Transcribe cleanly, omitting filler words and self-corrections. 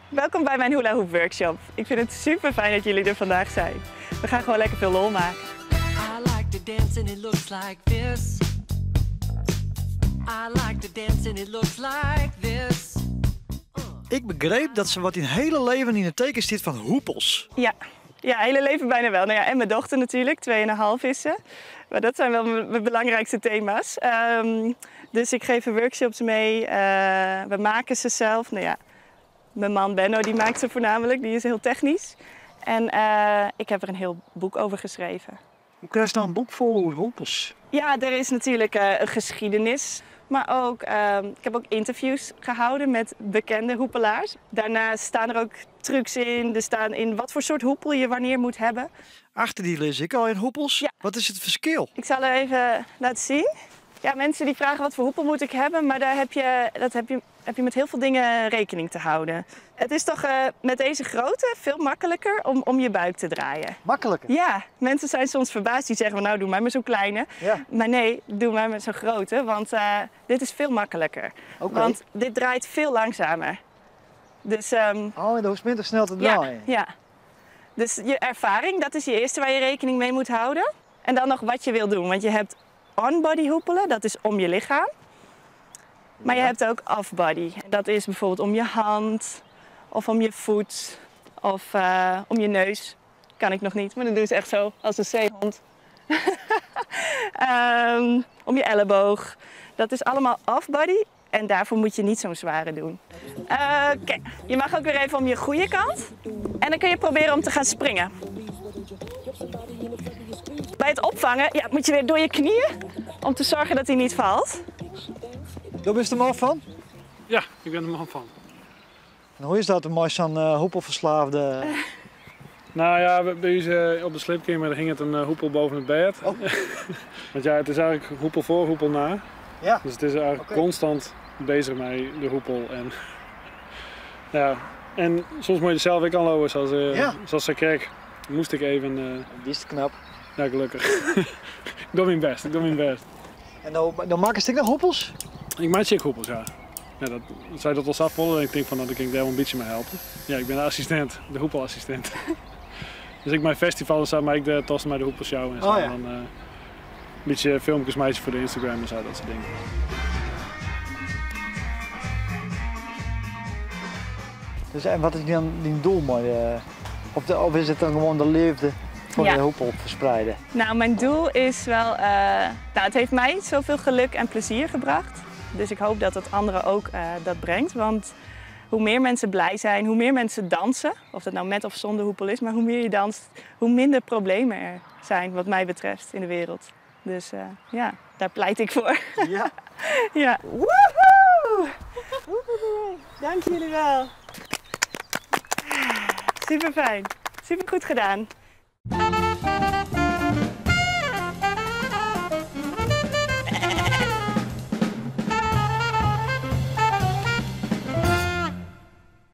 Welkom bij mijn hula hoop workshop. Ik vind het super fijn dat jullie er vandaag zijn. We gaan gewoon lekker veel lol maken. I like to dance and it looks like this. I like to dance and it looks like this. Ik begreep dat ze wat in hele leven in het teken zit van hoepels. Ja. Ja, hele leven bijna wel. Nou ja, en mijn dochter natuurlijk, 2,5 is ze. Maar dat zijn wel mijn belangrijkste thema's. Dus ik geef er workshops mee. We maken ze zelf. Nou ja, mijn man Benno die maakt ze voornamelijk, die is heel technisch. En ik heb er een heel boek over geschreven. Hoe krijg je nou een boek vol hoepels? Ja, er is natuurlijk een geschiedenis. Maar ook, ik heb ook interviews gehouden met bekende hoepelaars. Daarnaast staan er ook trucs in. Er staan in wat voor soort hoepel je wanneer moet hebben. Achter die lees ik al in hoepels. Ja. Wat is het verschil? Ik zal er even laten zien. Ja, mensen die vragen wat voor hoepel moet ik hebben, maar daar heb je, dat heb je, heb je met heel veel dingen rekening te houden. Het is toch met deze grootte veel makkelijker om je buik te draaien. Makkelijker? Ja, mensen zijn soms verbaasd. Die zeggen van, nou doe mij maar zo'n kleine. Ja. Maar nee, doe mij maar zo'n grote, want dit is veel makkelijker. Oké. Want dit draait veel langzamer. Dus, oh, en dan hoeft minder snel te ja, draaien. ja. Dus je ervaring, dat is je eerste waar je rekening mee moet houden. En dan nog wat je wil doen, want je hebt on-body hoepelen, dat is om je lichaam. Maar je hebt ook off-body. Dat is bijvoorbeeld om je hand, of om je voet, of om je neus. Kan ik nog niet, maar dan doen ze echt zo, als een zeehond. Om je elleboog. Dat is allemaal off-body en daarvoor moet je niet zo'n zware doen. Oké, je mag ook weer even om je goede kant. En dan kun je proberen om te gaan springen. Bij het opvangen, ja, moet je weer door je knieën om te zorgen dat hij niet valt. Daar ben je de man van? Ja, ik ben de man van. En hoe is dat, een zo'n hoepelverslaafde? Nou ja, bij ons op de slipkamer hing het een hoepel boven het bed. Oh. Want ja, het is eigenlijk hoepel voor, hoepel na. Ja. Dus het is eigenlijk Oké. constant bezig met de hoepel. En, ja, en soms moet je er zelf ook aan lopen, zoals ze kreeg. Moest ik even... Die is te knap. Ja, gelukkig. Ik doe mijn best, ik doe mijn best. En nou maken ze nog hoepels? Ik maak zeker hoepels, ja. Ja, dat zij dat al zat vonden en ik denk van, nou, dan kan ik daar wel een beetje mee helpen. Ja, ik ben de assistent, de hoepelassistent. Dus ik mijn festival en maar ik de tas met de hoepels jou en zo. Oh, ja. En dan een beetje filmpjes meisjes voor de Instagram en zo, dat soort dingen. Dus, en wat is dan die doel, maar, of is het dan gewoon de liefde voor Ja. de hoepel verspreiden? Nou, mijn doel is wel... Nou, het heeft mij zoveel geluk en plezier gebracht. Dus ik hoop dat het anderen ook dat brengt. Want hoe meer mensen blij zijn, hoe meer mensen dansen, of dat nou met of zonder hoepel is, maar hoe meer je danst, hoe minder problemen er zijn wat mij betreft in de wereld. Dus ja, daar pleit ik voor. Ja. Ja. Woehoe! Woehoe! Dank jullie wel. Super fijn. Super goed gedaan.